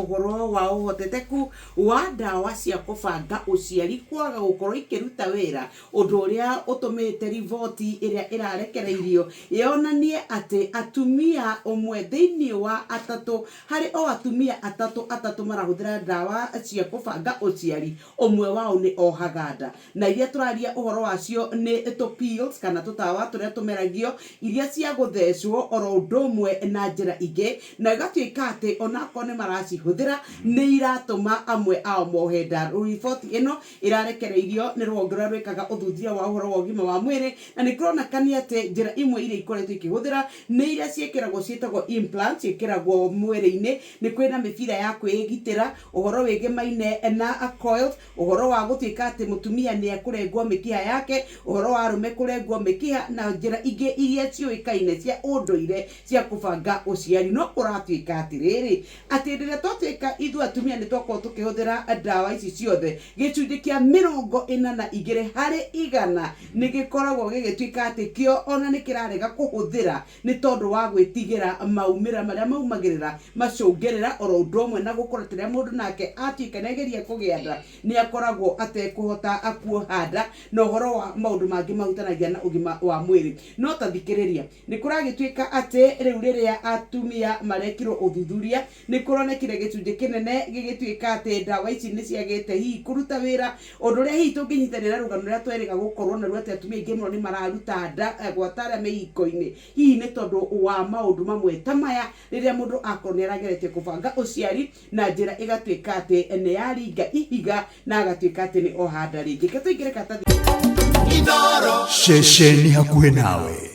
Ũhoro wa ũhoteteku wa ndawa cia kũbanga ũciari kwaga gũkorwo ikĩruta wĩra, ũndũ ũrĩa ũtũmĩte riboti ĩrĩa ĩrarekereirio yonanie atĩ atumia ũmwe thĩinĩ wa atatũ harĩ o atumia atatũ atatũ marahũthĩra ndawa cia kũbanga ũciari, ũmwe wao nĩ ohaga nda. Na iria tũraria ũhoro wacio nĩ tũ pills kana tũtawa tũrĩa tũmeragio, iria cia gũthecwo oro ũndũ ũmwe na njĩra ingĩ, na ĩgatuĩka atĩ onakorwo nĩ maracihũthĩra nĩ iratũma amwe ao mohe nda. Riboti ĩno ĩrarekereirio nĩ rũhonge rũrĩa rwĩkaga ũthuthuria wa ũhoro wa ũgima wa mwĩrĩ, na nĩ kũronekania atĩ njĩra imwe iria ikoretwo ikĩhũthĩra nĩ iria ciĩkĩragwo ciĩtagwo implants, ciĩkĩragwo mwĩrĩ-inĩ, nĩ kwĩ na mĩbira ya kwĩgitĩra, ũhoro wĩgĩmaine na coils, Ũhoro wa gũtuĩka atĩ mũtumia nĩ ekũrengwo mĩkiha yake, ũhoro wa arũme kũrengwo mĩkiha na njĩra ingĩ iria ciũĩkaine cia ũndũire cia kũbanga ũciari. No kũratuĩka atĩrĩrĩ, atĩ hĩndĩ ĩrĩa twatuĩka ithuĩ atumia nĩ twakorwo tũkĩhũthĩra ndawa ici ciothe, gĩcunjĩ kĩa 42% nĩ gĩkoragwo gĩgĩtuĩka atĩ kĩo ona nĩ kĩrarega kũhũthĩra nĩ tondũ wa gwĩtigĩra maumĩrĩra marĩa maumagĩrĩra macũngĩrĩra oro ũndũ ũmwe na gũkorwo atĩ rĩrĩa mũndũ nake atuĩka nĩ ageria kũgĩa nda nĩ akoragwo atekũhota kuoha nda na ũhoro wa maũndũ mangĩ mahutanagia na ũgima wa mwĩrĩ. No ta thikĩrĩria, nĩ kũragĩtuĩka atĩ rĩu rĩrĩa atumia marekirwo ũthuthuria Nĩ kũronekire gĩcunjĩ kĩnene gĩgĩtuĩka atĩ ndawa ici nĩ ciagĩte hihi kũruta wĩra, ũndũ ũrĩa hihi tũngĩnyitania na rũgano rũrĩa twerĩga gũkorwo naruo atĩ atumia aingĩ mũno nĩ mararuta nda gwata arĩa me ihiko-inĩ, hihi nĩ tondũ wa maũndũ mamwe ta maya, rĩrĩa mũndũ akorwo nĩ arageretie kũbanga ũciari na njĩra ĩgatuĩka atĩ nĩ yaringa ihiga na agatuĩka atĩ nĩ oha nda rĩngĩ. Reke tũingĩre karatathi. Ceceni hakuhĩ nawe.